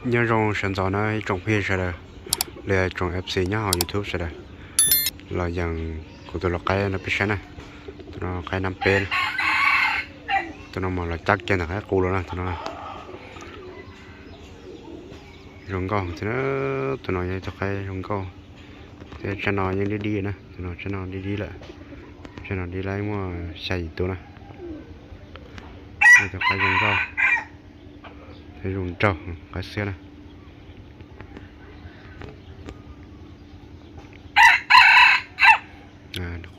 Nyob zoo sawv ntxov na ib tsoom phooj ywg sawv daws, los yog tsoom F C nyob hauv YouTube sawv daws, los yeem kuv tus lau qaib no peb saib na. Tus no qaib nab peb na, tus no mas los cab kiag ntawm qaib qus los na, tus no zoo nkauj thiab na. Tus no yog ib tug qaib zoo nkauj thiab, tsab no yeej dib dib na, tus no tsab no dib dib lawm, tsab no dib lawm muaj xya yim tus na. Ib tug qaib zoo nkauj thiab zoo nraug qaib xwb na.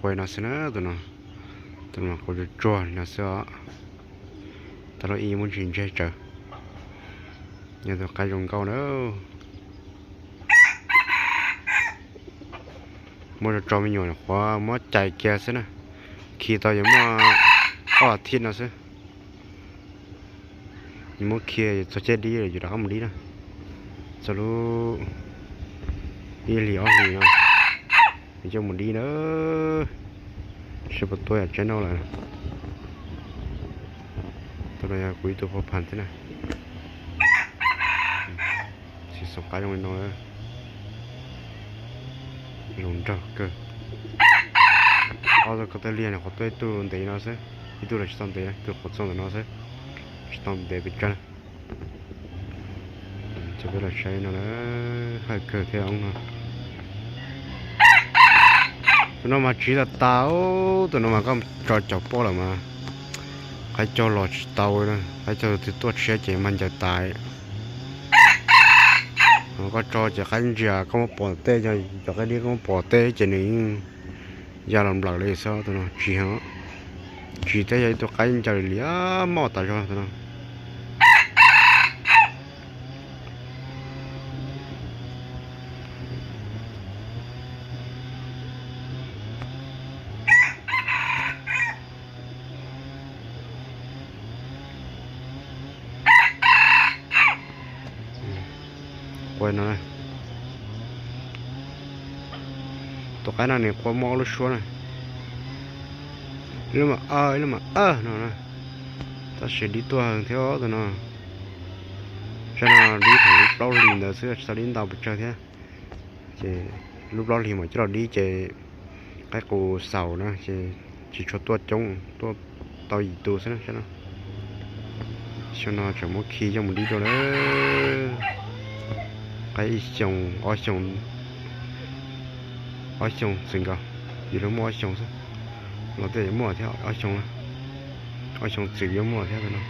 Qua no xwb na, tus no, tus no qua tsuag tsuag li no xwb os. Tau lub ib muab ntsis ntseg tsawv. Yog tus qaib zoo nkauj na. Muab tso tso me nyuam qhuav muab cais kiag xwb na. Khi tau yuav muaj ob as thiv no xwb. Yuav muab khi txog caij dib yuav rov qab mus dib na. Txog lub ib hlis ob hlis no yuav coj mus dib na. Seb puas tuaj yam tseeb no lawm. Tus no yog kuv ib tug phuv phas thiab na. Tsis xav qab zoo li no, zoo nraug kawg. Ob tug ko taw liag no qhuav tuaj ib tug ntev no xwb, ib tug los tsis tau ntev, ib tug qhuav txog ntawm no xwb, tsis tau ntev pes tsawg. Ces peb los saib no na, hawj kawg thiab no. Tus no mas tsiv tas tas, tus no mas koj tso caum poj lawm mas qaib cog los tsis tau, qaib cog twg tuaj tshiab ces mag ncaws tas. Koj tso ces qaib ntsia koj muab pom tej, cov qaib dib koj muab pom tej ces nws yeej ya los nplawm li xwb. Tus no tsiv heev, tsiv thiab yog ib tug qaib ncaws liam moj tas zog tus no. Qua no, tus qaib no nws qua muaj ob lub suab na, ib lub mas a, ib lub mas a no na. Tab sis dib tuaj heev thiab tus no. Tsam no dib thaum lub plaub hlis ntawd xwb, tsis tau dib ntau pes tsawg thiab. Ces lub plaub hlis mam coj los dib ces qaib qus xaus na ces tsis tshua tuaj coob, tuaj tau yim tus xwb na. Xyoo no tseem muab khi coj mus dib dua lawm. Qaib ib xyoos, ob xyoos, ob xyoos txwm nkaus, yus lub muaj ob xyoos xwb. Los tej yuav muaj thiab ob xyoos, ob xyoos txwm yuav muaj thiab no.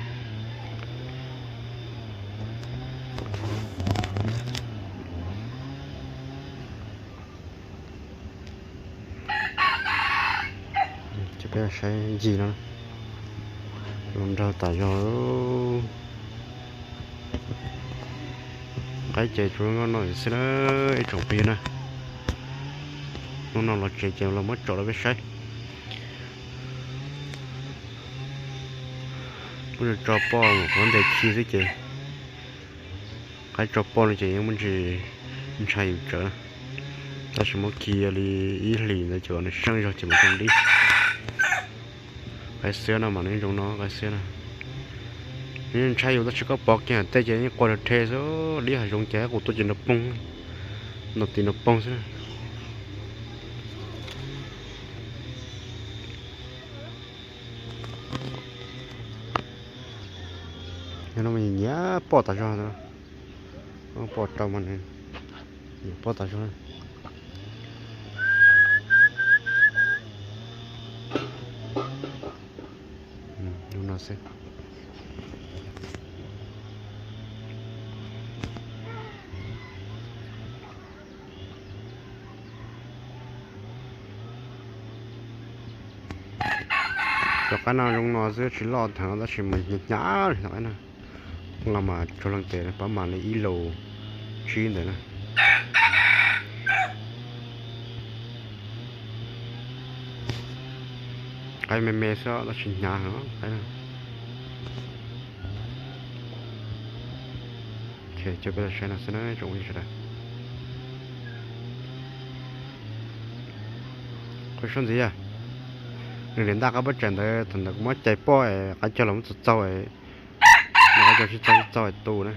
Ces peb saib ncig no, zoo nraug tas zog. Qaib ces tsuas no xwb na, ib tsoom phooj ywg na. Hnub no los tsev ces los muab tsom rau peb saib. Muab tso poj mus qhuav ntes khi xwb ces qaib tso poj no ces yeej muaj ntsis ntshai yus tsawv na. Tab sis muab khi li ib hlis ntawd ces nws seej zog ces mam coj dib. Qaib xiab no mas nws zoo no, qaib xiab no. Nws ntshai yus tab sis koj pov kiag tej ces yeej qua rhe xwb, dib hav zoov ces qaib qus tuaj ces nrov poog, nrov tis nrov poog xwb. Yog no mas nyiam poj tas zog, poj rau mas nws nyiam poj tas zog. Zoo no xwb. Cov qaib no zoo no xwb, tsis loj theev tab sis mas hnyav hnyav li no. Los mas tsuag leej tes pab mas li ib lus tsib ntawd na. Qaib me me xwb tab sis hnyav heev qaib no. Ces coj peb los saib no xwb na tsoom phooj ywg sawv daws. Qhov suab ntxiv yog nws li ntaj qab pob tsaig ntawd, thaum ntawd kuv muab cais poj es qaib cog los muab txaug txaug, qaib cog sib txaug sib txaug tu na.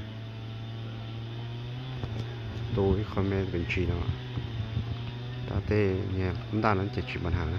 Tus ib qho me pes ntsis no, tab tej niag ntaj no ces tsis npam hav na.